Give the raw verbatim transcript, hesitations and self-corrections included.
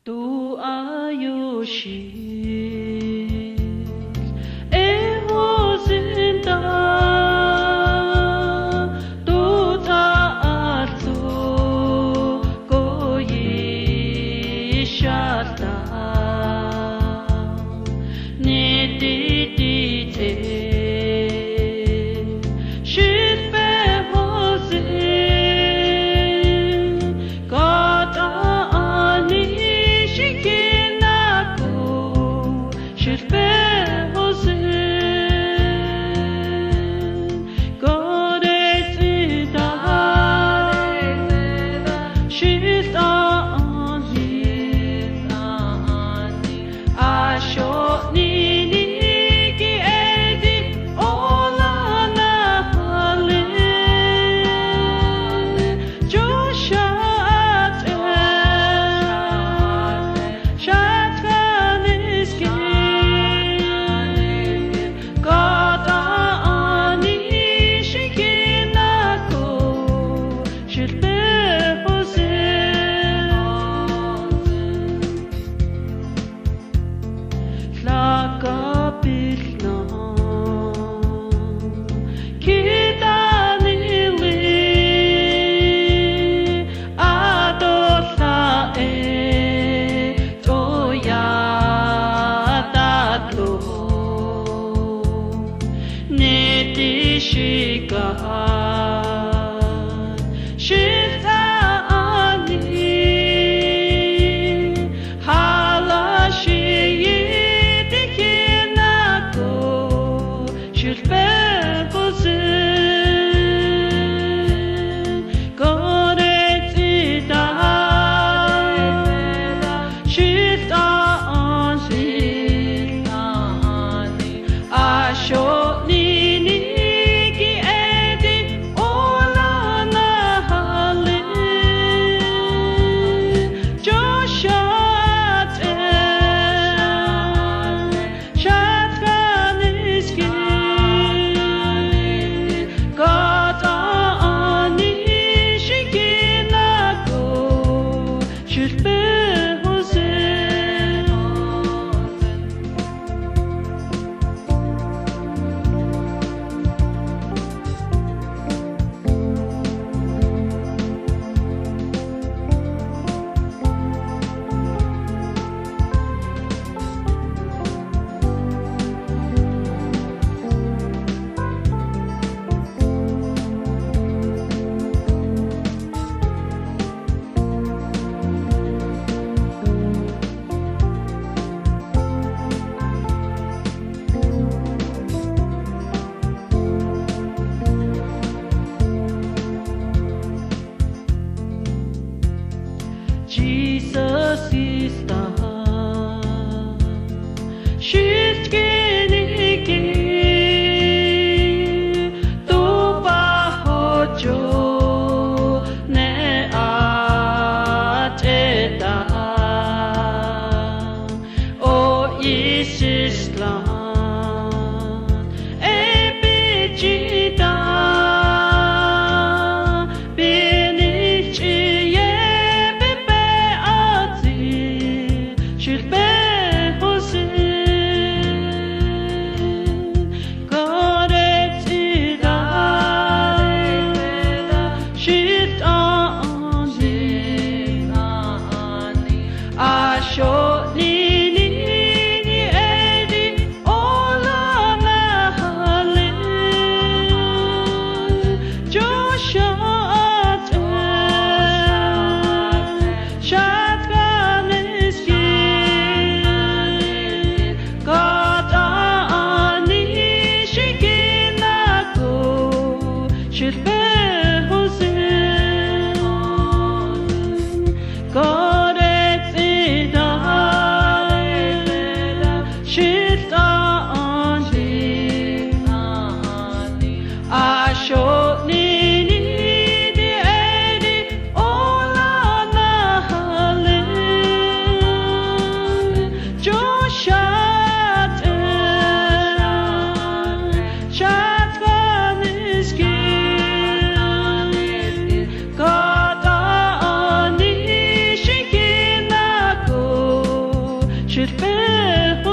Tu ayo shi, e ho sin ta, tu ta a tu ko yi sha ta. Ni ti ti te, shi pe ho sin, ka ta a ni shi ki na ko, shi pe ho sin. Kore tsita, shita ani, asho ni ni ki edi ola na hale. Joshua te, Shadrach, Meshach, Kata ani shi ki na ko, shi pe ho sin. Laka pit na, kita ni li, ato sa e, to ya ta lo. Ni ti shi ka, shi ta ani, hala shi yi ti ki na ko, shi pe ho sin. Kore tsita, shita ani, asho ni ni ki edi ola na hale. Joshua te, Shadrach, Meshach, Kata ani shi ki na ko, shi pe ho sin. Jesus is the shit kiniki, tu pa ho jo ne a te ta. O Israel, e pi chi ta, pi ni chi ye pe pe a chi, shi pe ho sin. Kore tsita, shita ani, asho ni ni ni edi ola na hale. Joshua te, Shadrach, Meshach, Kata ani shi ki na ko, shi pe ho sin. Kore tsita, shita ani, asho ni ni ni edi ola na hale. Joshua te, Shadrach, Meshach, Sit pek